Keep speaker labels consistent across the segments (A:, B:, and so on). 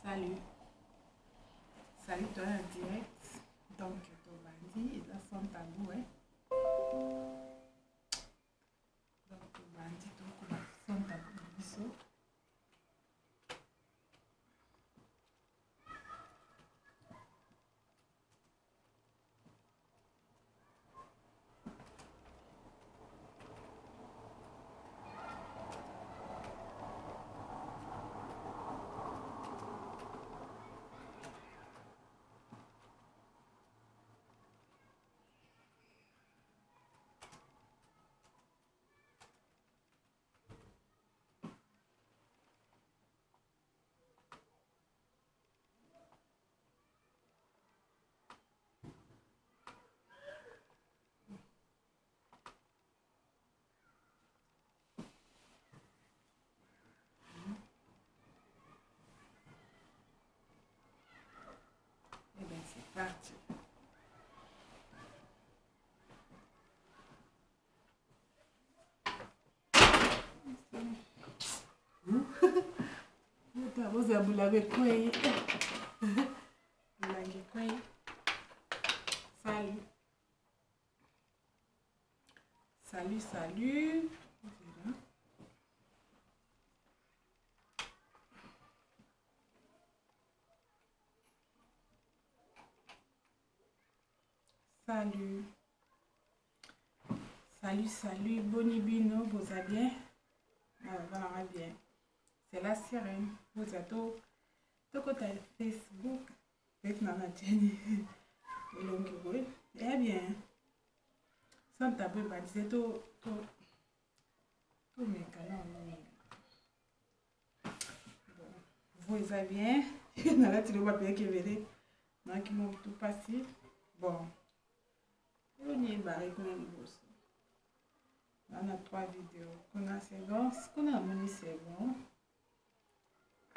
A: Salut. Salut toi en direct. Donc tobandi eza sans tabou hein. Donc tobandi tokoma sans tabou na biso. Eh bien, c'est parti. Bozabula ekwei molangi ekwei. Salut, salut, salut. Salut. Salut, salut. Boni bino, boza bien? Ah, bien. C'est la sirène. Boza to tokota Facebook. Peut-être na na tieni. Elongi boye. Eh bien. Sans tabou ebandise to to tomeka na nini. Bon, vous eza bien. Nalati loba peyaki ebele. Nayaki mwa butu mpasi. Bon. Oyo ni ebare kuna liboso. Wana trois vidéos. Kuna c'est bon. Kuna namoni c'est bon.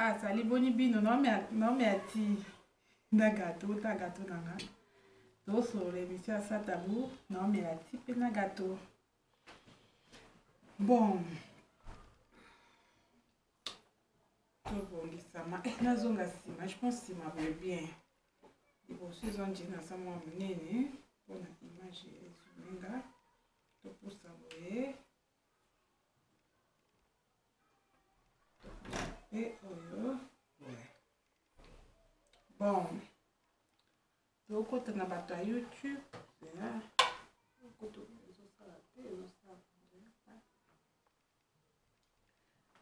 A: Ah, sali boni bino naomi ati na gâteau ta gâteau na nga. Tosolola émission ya sans tabou naomela ti mpe na gâteau. Bon. Tobongisama. Eh, nazonga nsima. Je pense nsima boye bien. Liboso eza ndje naza mwa monene mpona image ezume nga. Topusa boye. Topusa mpe oyo boye. Bon. Tokota na bato ya YouTube. Zela. Ezosala te, ezosala.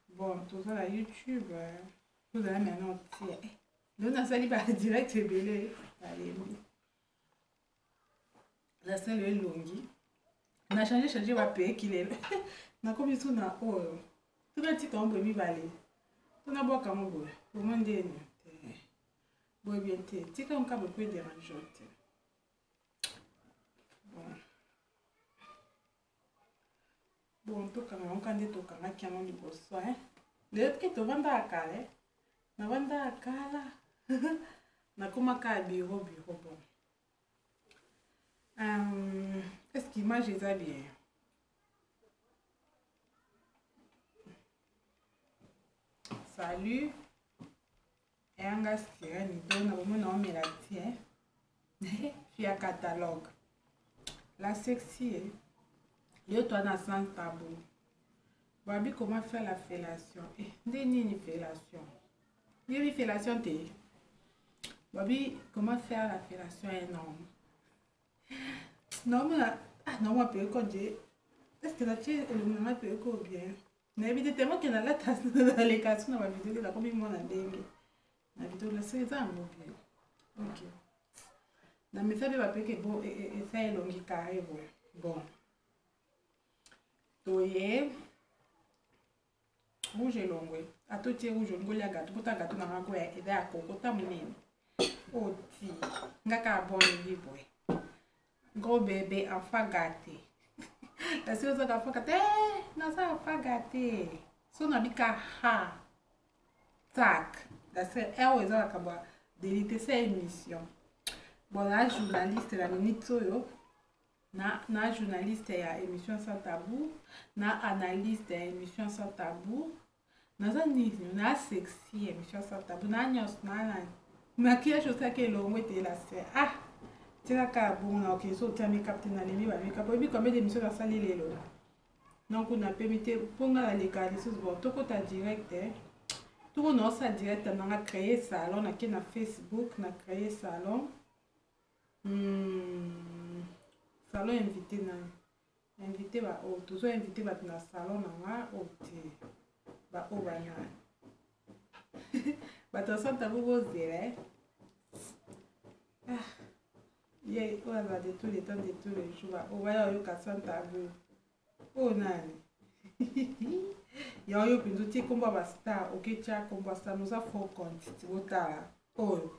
A: Bon, toza na YouTube. Tozala maintenant tia. Lelo nasali ba direct ebele nalembi. Nasali elongi. Na change change ba peki lelo. Nakomi su na oyo. Tuna tika yango boye mibale. Tuna bwaka yango boye. Omoi ndeni. Te. Boye bien te. Tika yango kaka boye po ederange te. Bon. Bon, tokanga yango kaka nde tokangaki yango liboso. Eh? Lelo te tovandaka kala. Eh? Navandaka kala. Nakomaka ya bureau bureau bon. Est-ce qu'image eza bien? Salut. Eyanga sirène do na bomona omela ti eh. Fia catalogue. La sexy eh. Yo toi na sans tabou. Babi comment faire la fellation? Eh, nde nini fellation? Yebi fellation te. Babi comment faire la fellation un homme? Non, ah non, moi peut konje. Est-ce que la tie elongi na peut ko bien? Nayebi te tellement ke nalata naleka so na bavideo te nakomi mwana ndenge na video na soki eza yango bien. Ok, na mesa mpe bapeke bo eza elongi carré boye. Bon, toye rouge elongwe atotie rouge olingi olia gato pota gato na nga koya eza ya koko ta monene oti nga kaka bon ebi boye gros bébé enfant gâté. Kasi ozaka enfant gâté, naza enfant gâté so nabika ha tak dase oyo eza makambo ya delite sa émission. Bon, na journaliste na minute oyo na journaliste ya émission sans tabou, na analyste ya émission sans tabou. Naza nini? Na sexy émission sans tabou. Na nyonso na na maquillage osaki elongo ete la se. Ah! Tika kaka bongo na okende so otia makeup te nalembi ba makeup. Oyebi combien d'émission nasali lelo? Donc napemi te mpo nga naleka lisusu bon tokota direct eh. Toko na osala direct na nga créer salon nake na Facebook na créer salon. Salon invité nani? Invité ba oyo tozo invité bato na salon na nga oyo te ba oyo banani bato ya santa bo bozela eh. Ah, ye oyo aza de tous les temps de tous les jours ba oyo baya oyoka santa bo oyo nani ya oyo mpenza otie nkombo ya bastar oketya nkombo ya star moza faux compte botala oyo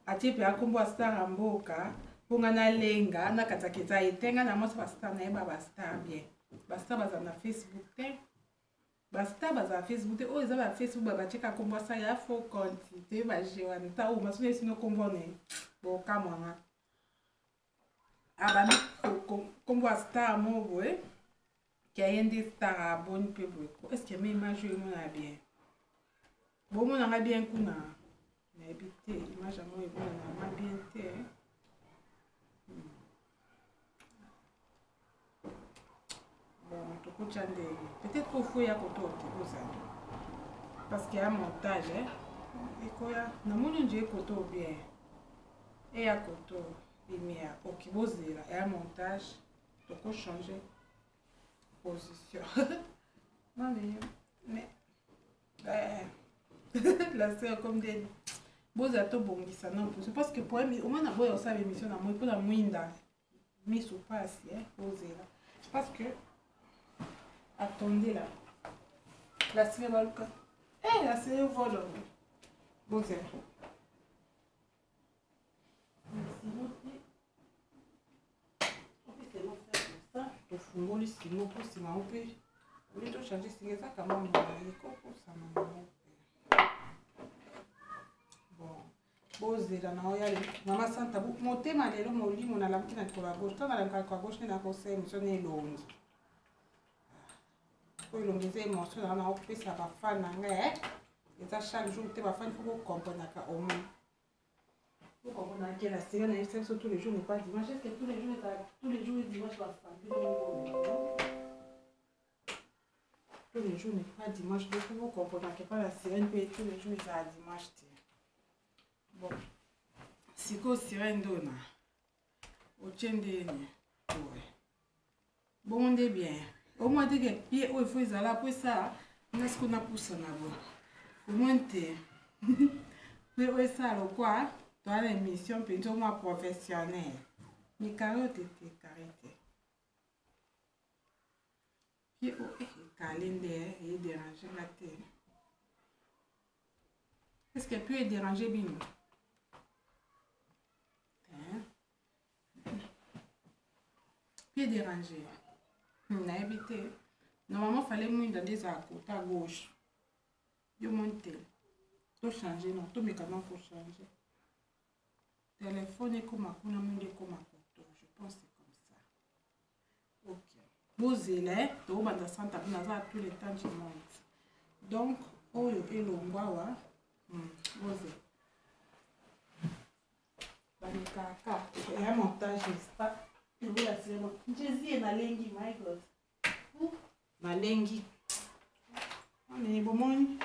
A: atie mpe akombo ya star ya mboka mpo nga nalenga nakataka eza ye te nga na mwasi bastar nayeba bastar bien bastar bazala na facebook te bastar bazala facebook te oyo eza ba facebook babatieka nkombo ya star ya faux compte te baje wana ta oyo masoni esino nkombo ne bokamwa nga abandi nkombo ya star moko boye ke ye nde star aboni mpe boye ko est ce que ma image oyo emonana bien bomonanga bien kuna nayebi te image yango emonana ma bien te. Bon, tokotya ndenge peut-être ofo ya koto te kozala parce que ya montage ekoya namoni nje ekoto bien eya koto lumière. Ok, bozela ya montage tokochange position. Non mais la sœur comme des bozala tobongisa non position parce que problème omona boya osala émission na moi mpona mwinda miso pasi bozela parce que attendez là la sœur baluka eh la sœur vole bozela tofungoli singo mpo nsima yango mpe oli tochange singa eza kama molai ekopusana nango mpe bon bozela na oya mama santa motema lelo molimo nalamuki na likolo ya gauche ntango nalamuka likolo ya gauche nde nakosala émission na elongi po elongi eza émotion nanga nakopesa bafan na ngai eza chaque jour te bafani fo bokomprenaka au moins. Pourquoi on a quelle série on a tous les jours n'est pas dimanche. Est-ce que tous les jours tous les jours est dimanche va tous les jours n'est pas dimanche. Donc vous comprenez que pas la sirène peut tous les jours c'est dimanche. Bon. Siko sirène dona. Otie ndeni. Ouais. Bongo nde bien. Au moins te que pied oyo faut ezala po esala nga siko napusana boye. Au moins te. Pe oyo esala lokwa toza na émission mpenza mwa professionnel. Mais carré te te carré te. Pied oyo ekale nde edérange nga te. Est-ce que pied edérange bino? Hein? Pied dérangé nayebi te normalement fallait mwinda nde ezala kota gauche yo moni te tochange non tomeka non kochange telefone ekoma kuna mwinda ekoma koto je pense c'est comme ça. Ok, bozela tokobanda santa mpo naza tous les temps du monde donc oyo elongwa wa bozela balekaka ya montage n'est-ce pas Jésus nalengi my God nalengi mais bomoni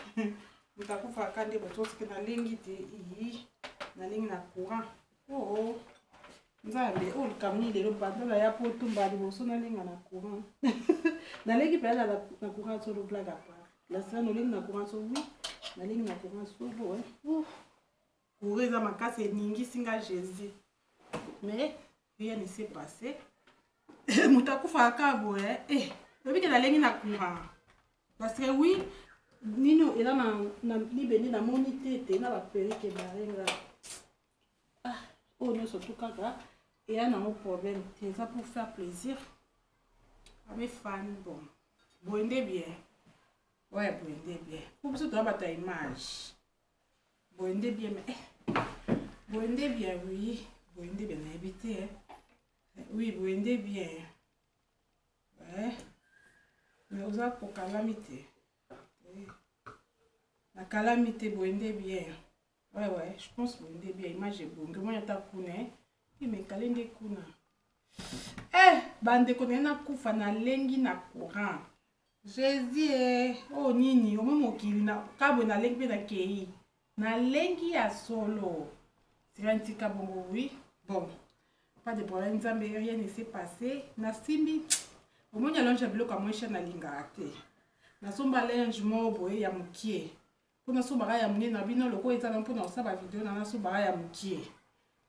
A: moto akufaka nde bato soki nalengi te iyi nalengi na courant oo nzambe oyo likambo nini lelo bandola ya po tumba liboso nalenga na courant nalengi mpenza na courant solo blague à part la semaine olengi na courant so oui nalengi na courant solo courant eza makasi eningisi nga Jésus mais rien ne s'est passé moto akufaka kaka boye eh oyebi ke nalengi na courant parce que oui nini eza na libende namoni te te na baperike barenga ah oyo nyonso tu kaka eya nango problème te eza pour faire plaisir à mes fans. Bon boye nde bien ouais boye nde bien po biso toya bato ya image boye nde bien mais boye nde bien oui boye nde bien nayebi te oui boye nde bien ouais mais oza kokalami te. Nakalami te boye nde bien. Ouais ouais, je pense boye nde bien image ebongi. Omoni ata kuna eh. Imekale nde kuna. Eh, bandeko naye nakufa nalengi na courant. Jésus eh, oh nini, omo mokili na kabwe nalengi mpe nakei. Nalengi ya solo. Sika ntika bongo oui. Bon, pas de problème Nzambe, rien ne s'est passé. Nasimbi omoni allonge ya biloko ya moins cher nalingaka te. Nasomba linge moko boye ya mokie. Mpo nasombaka ya monene na bino lokola eza na mpo na kosala ba video na nasombaka ya mokie.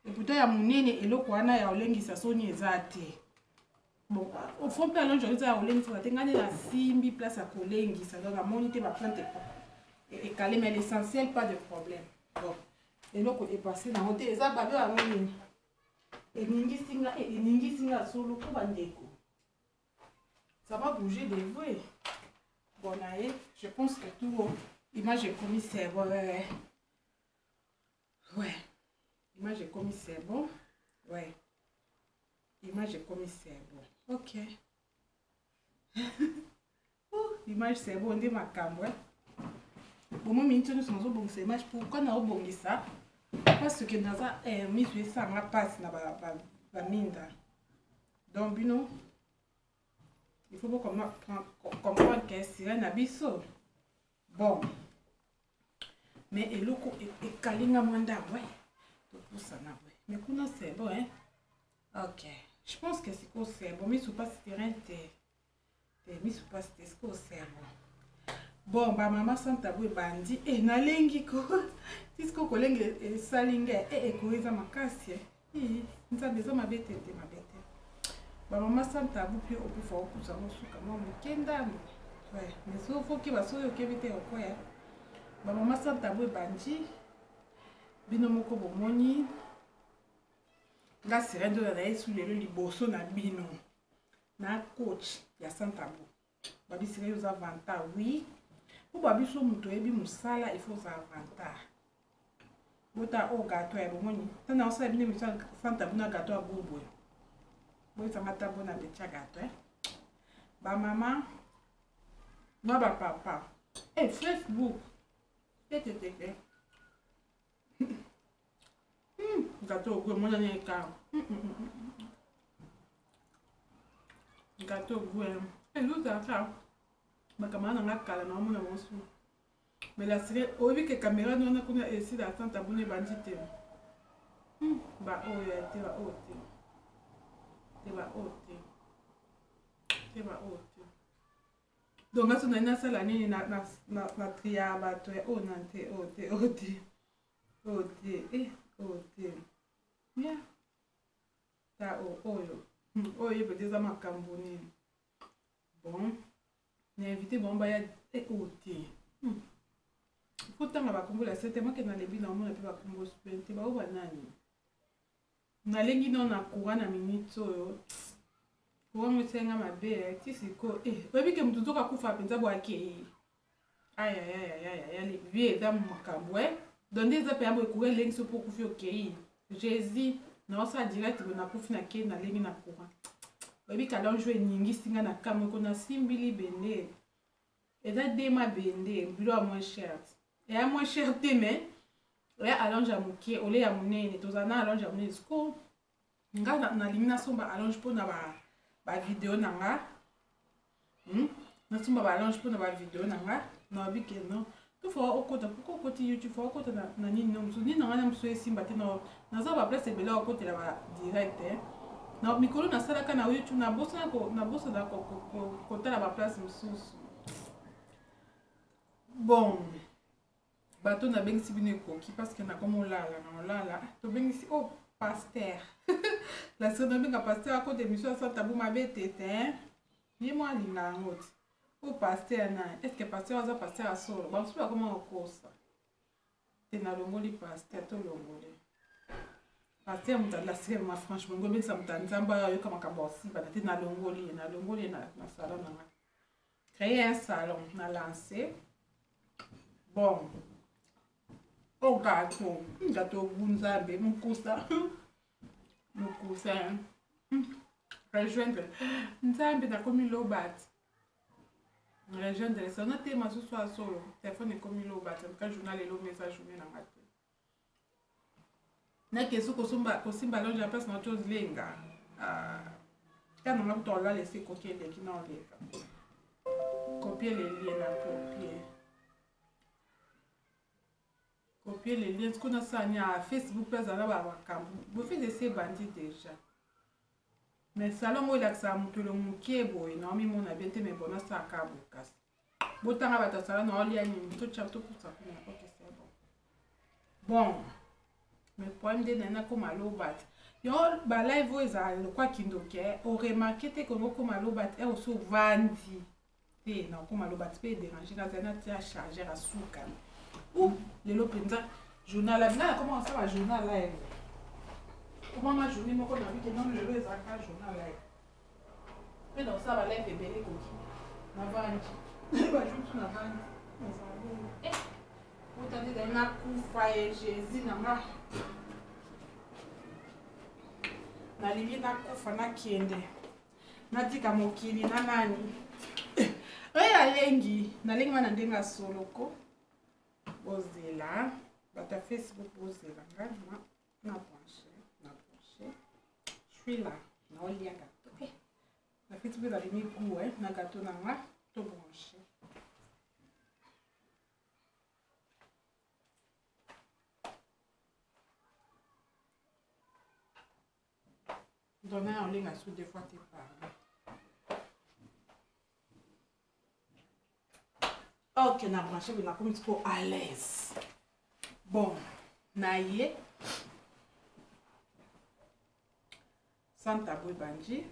A: Et pourtant ya monene eloko wana ya kolengisa soni eza te. Bon, au fond mpe allonge eza ya kolengisa te, ngai nde nasimbi place ya kolengisa donc namoni te ba plante ekale, mais l'essentiel pas de problème. Bon, eloko epasse nango te eza babe yango nini eningisi nga eningisi nga solo mpo bandeko ça va bouger de vrai. Bon na ye je pense que tout image ekomi c'est bon. Ouais, ouais. Image ekomi c'est bon. Ouais, image ekomi c'est bon. Ok. Oh, image c'est bon nde makambo eh. Bomo miniti nyonso nazobongisa image. Pourquoi naobongisa? Parce que naza eh, miso esanga mpasi na baminda ba, ba donc bino il faut comprendre que sirène na biso. Bon, mais eloko ekalinga mwa ndambo eh. Topusana boye mais kuna c'est bon hein. Ok, je pense que sikoyo c'est bon. Miso mpasi terrain te te, miso mpasi te, sikoyo c'est bon. Bon, bamama santa bo ebandi e nalengi ko ti sikoyo kolenga esali nge e ekoyo eza makasi e nzambe eza mabe te te mabe te. Bamama santa bo mpe okufa okusa mosuka mwa moke ndambo. Ouais, mais soki okeba, soki okebi te okwea. Bamama santa bo ebandi, bino moko bomoni nga sirène oyo na yesu lelo liboso na bino na coach ya santa bo babisika yo oza vanta. Oui, mpo babiso moto oyebi mosala, il faut ozala vanta. Bota oyo gâteau ya bomoni ntango osala bino émission santa bino ya gâteau ya goût boye boyesanga ta bon appétit ya gâteau eh. Bamama na bapapa eh, Facebook tetetete gâteau goût emonani eka gâteau goût ezozalaka makambo na nga kala na omona bango su. Mais la sirène oyebi ke caméra wana kuna esila atante abuni ebandi te ba oyo ya te ba oyo te te ba oyo te te ba oyo te. Donc nga so nani nasala nini na tria bato ya oyo na te oyo te oyo te oyo te eh oyo te ya ta oyo oyo ye pete eza makambo nini. Bon, na invité bango baya e oyo te faut tanga bakombo la sete moke nalebi na omona mpe bakombo super te bao banani nalengi nao na courant na minute oyo courant ngo esenga mabe ti sikoyo oyebi ke motu nzoka akufa mpenza bo akei ayayayayaya vie eza makambo e donc nde eza mpenza boye courant elengi so mpo okufi okei. Jésus naosala direct boye nakufi nakei nalengi na courant. Oyebi kalonge oyo eningisi nga na kamwe ko nasimbi libende eza de mabende bilo ya moins cher eya moins cher te mais eya allonge ya mokie ole ya monene tozala na allonge ya monene. Sikoyo nga nalingi nasomba allonge mpona bavideo na nga nasomba baallonge mpona bavideo na nga. Nayebi ke non to faut okota pourquoi okoti YouTube faut okota na nini no mosusu nini na ngai na mosusu esimba te. Naza baplace ebele okotela ba direct na mikolo nasalaka na YouTube nabosana kotala baplace mosusu. Bon, bato nabengisi bino ekoki parce que nakomi olala na olala. Tobengisi oh pasteur la sœur nabenga pasteur akota émission ya santa bo mabe te te ye mo alinga yango ti o pasteur na est ce que pasteur aza pasteur ya solo bamosusu bakoma kokosa te. Nalongoli pasteur, tolongoli pasteur moto alasike ma franchement ngo obengisa moto ya nzambe oyo ayoka makambo ya osibana te. Nalongoli ye, nalongoli ye na salon na nga créer un salon na lancé. Bon, o gâteau gâteau goût nzambe mokusa mokusa rejoindre nzambe nakomi lobat. Rejoindre ça na tema susu ya solo. Téléphone ekomi loba te. Ka journal lelo mais eza journée na nga te. Na kesu kosomba kosimba longe ya place na to lenga. Ah. Kana nga kutu olala esi ekoki eleki na oleka. Copier les liens na copier. Copier les liens sikoyo nasala nini? Ah, Facebook mpe azala ba makambo. Bofise esi ebandi déjà. Mais salon ngo elakisaka moto elongi mokie boye na omimona bien te mais bon nasalaka boye kasi. Botanga bato ya salon na olia nini totya topusa kuna ok c'est bon. Bon mais problème nde naye nakoma lobat yo ba live oyo ezala lokwa kindoki eh, oremarke te kongo okoma lobat e eh, osi ovandi te nakoma loba ti mpe ederange nga zali natia chargeur asuka ou lelo mpenza journal live ngai nakoma kosala journal live komama journée moko na wike nano lelo ezalaka journal live mpe nakosala ba live ebele ekoki navandi bajour tu navandi eh, ota nde ezali nakufa ye jésus na nga nalingi nakufa nakende natika mokili na nani oyo alengi nalengi wana ndenge ya soloko bozela bato ya facebook bozela nga na branche na branche suis là naolia gato eh, na facebook ezali migu eh, na gato na nga to branche Donna ya olinga su deux fois te pardon. Ok, na branché na komi siko à l'aise. Bon, na ye sans tabou ebandi.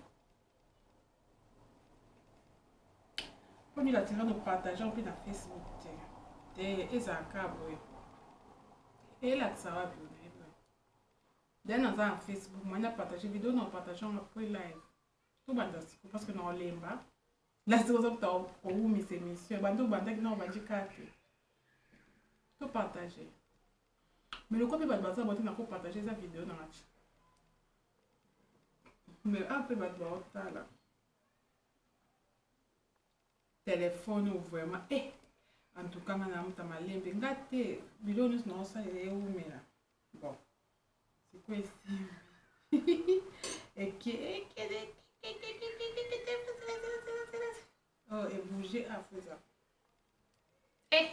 A: Poni la tira no partager mpe na Facebook te. Te ezalaka boye. Elakisa wapi onayebi. Then naza na Facebook, moyen na partager video na partager yango après live. Tobanda siko parce que na olemba. La siko oza kuta kowumisa émission. Banda obandaki na obandi kaka te. To partager. Mais lokola mpe bato baza bote na ko partager eza video na nga. Mais awa mpe bato baotala. Telefone oyo vraiment eh en tout cas nga na muta malembe nga te biloko nyonso naosalela ewumela. Bon. Sikoyo esimbi. Eke eke Oh, ebouge afuza. Eh!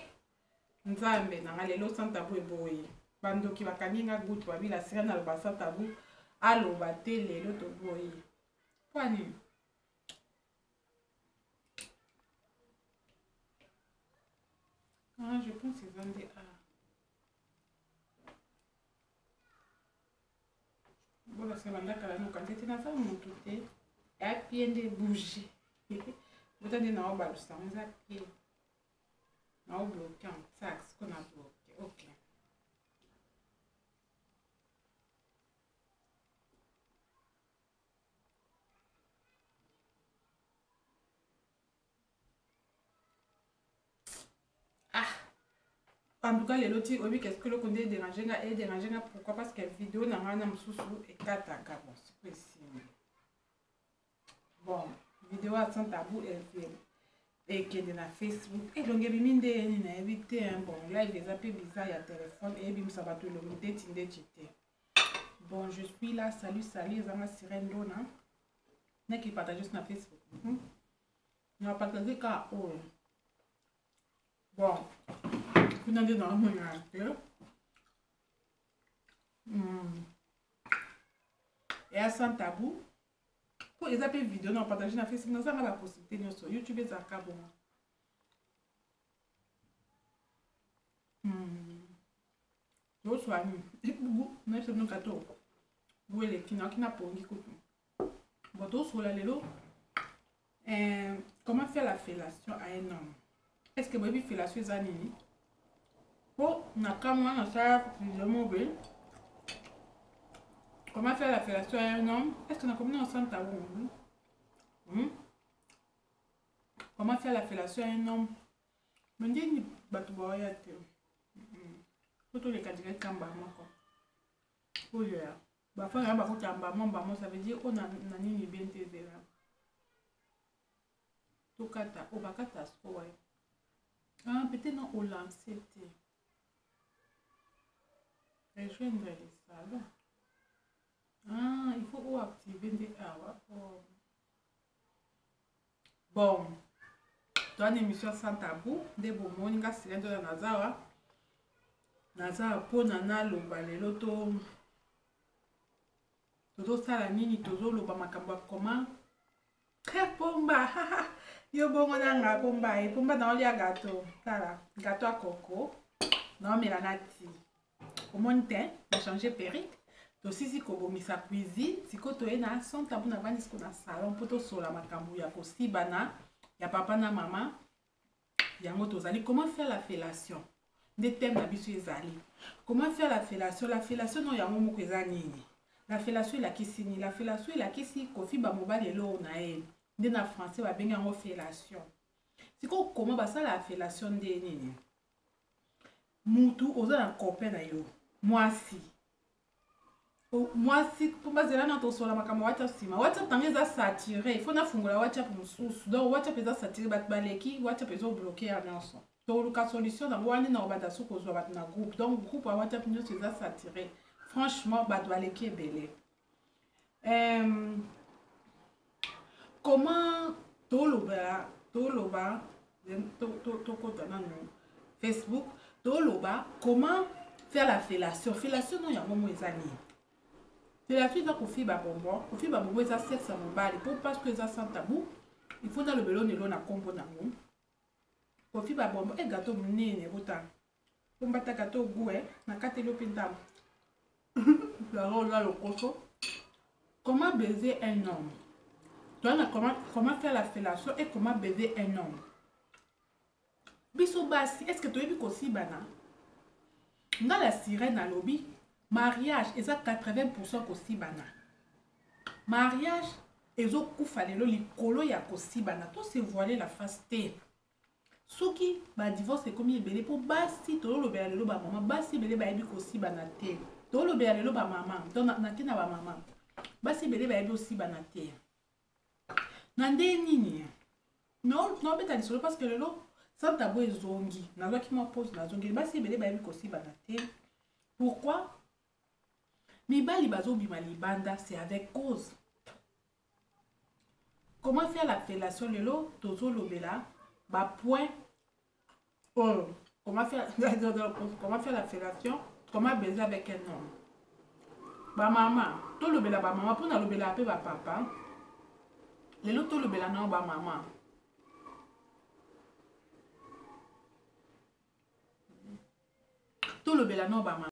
A: Nzambe na nga lelo sans tabou eboyi. Bandoki bakangi nga goutte babila sirène aloba sans tabou aloba te lelo toboyi. Mpo nini? Ah, je pense eza nde ah. Bolakisa banda kala nokanisi ete naza motu te ya pie nde bouge bota nde nao balusa yango eza pie nao bloke en sac siko na bloke ok ah en tout cas lelo ti oyebi qu'est-ce que eloko nde edérange nga edérange nga pourquoi parce que video na ngai na mosusu ekataka bon siko esimbi bon video ya sans tabou ekende na facebook elongi ebimi nde nini nayebi te bon live eza mpe bizarre ya telefone eyebimisa bato elongi ndeti ndeti te bon je suis là salut salut ezanga sirène dona naki partage na facebook hmm? Na partage kaka oyo. Bon, kuna nde naomona te. Eya sans tabou. Po eza mpe video na partage na Facebook nazanga ba possibilité nyonso. YouTube ezalaka bongo. Tozwa nini? Nayebisa bino gato. Gout eleki nayoki na pongi kutu. Bon, tozosola lelo eh, comment faire la fellation à un homme. Est-ce que boyebi fellation eza nini? Po na kamwa nasala video moko comment faire la fellation à un homme. Est-ce que nakomi na osanta bongo? Comment faire la fellation à un homme? Mais ndeni bato baoya te. Po toleka direct kamba moko. Oyo ya bafana ya bakota mbamo mbamo, ça veut dire oyo na nini bien te ezela. Tokata oyo bakata sikoyo. Ah, peut-être non olance te. Rejoindre le salon. Ah, il faut oactive nde awa. Oh. Bon, toa na émission sans tabou nde bomoni nga sila nzola naza awa, naza mpona naloba lelo to tozosala nini, tozoloba makambo ya comment pomba yo bongo nanga pomba ye pomba naolia gato, tala gato ya koko naomela na ti omoni te na change perruque. Tosisi kobongisa cuisine, sikoyo toye na sans tabou, navandi siko na salon mpo tosola makambo ya kosibana ya papa na mama. Yango tozali comment faire la fellation, nde thème na biso ezali comment faire la fellation. La fellation no yango moko eza nini? La fellation elakisi nini? La fellation elakisi kofiba mobali eloko na ye, nde na français babengi yango fellation. Sikoyo koma basala ya fellation nde nini? Mutu oza na copain na yo mwasi, mwasi mpo bazela na tosola makambo WhatsApp nsima. WhatsApp ntango eza saturé, il faut nafungola WhatsApp mosusu. Donc WhatsApp eza saturé, bato baleki, WhatsApp ezobloquer ya nyonso. Toluka solution nango wana na kobanda so kozwa bato na groupe. Donc groupe ya WhatsApp nyonso eza saturé, franchement bato baleki ebele. Comment toloba, toloba, tokota nanu Facebook, toloba comment faire la fellation. Fellation no yango mo eza nini? Fellation eza kofiba bonbon. Kofiba bonbon eza sexe ya mobali. Mpo parce que eza sans tabou, il faut nalobela lelo na nkombo nango kofiba bonbon. E gâteau monene, bota pombata gâteau goût e nakateli yo mpe ndambo yango oza lokoso. Comment baiser un homme? Toana comment faire la fellation et comment baiser un homme. Biso basi, est ce que toyebi kosibana? Nga la sirène alobi mariage eza 80 kosibana. Mariage ezokufa lelo likolo ya kosibana. To se voiler la face te. Soki badivorce ekomi ebele mpo basi, tololobela lelo bamama, basi ebele bayebi kosibana te. Tolobela lelo bamama, donc nake na bamama, basi ebele bayebi osibana te. Na nde nini naobeta lisolo? Parce que lelo sans tabou ezongi, nazwaki mwa pause, nazongeli. Basi ebele bayebi kosibana te. Pourquoi mibali bazobima libanda? C'est avec cause. Comment faire la fellation? Lelo tozolobela bapoint oyo: comment faire la fellation, comment baiser avec un homme. Bamama, tolobela bamama mpo nalobela mpe bapapa. Lelo tolobela nao bamama. Tolobela nao bamama.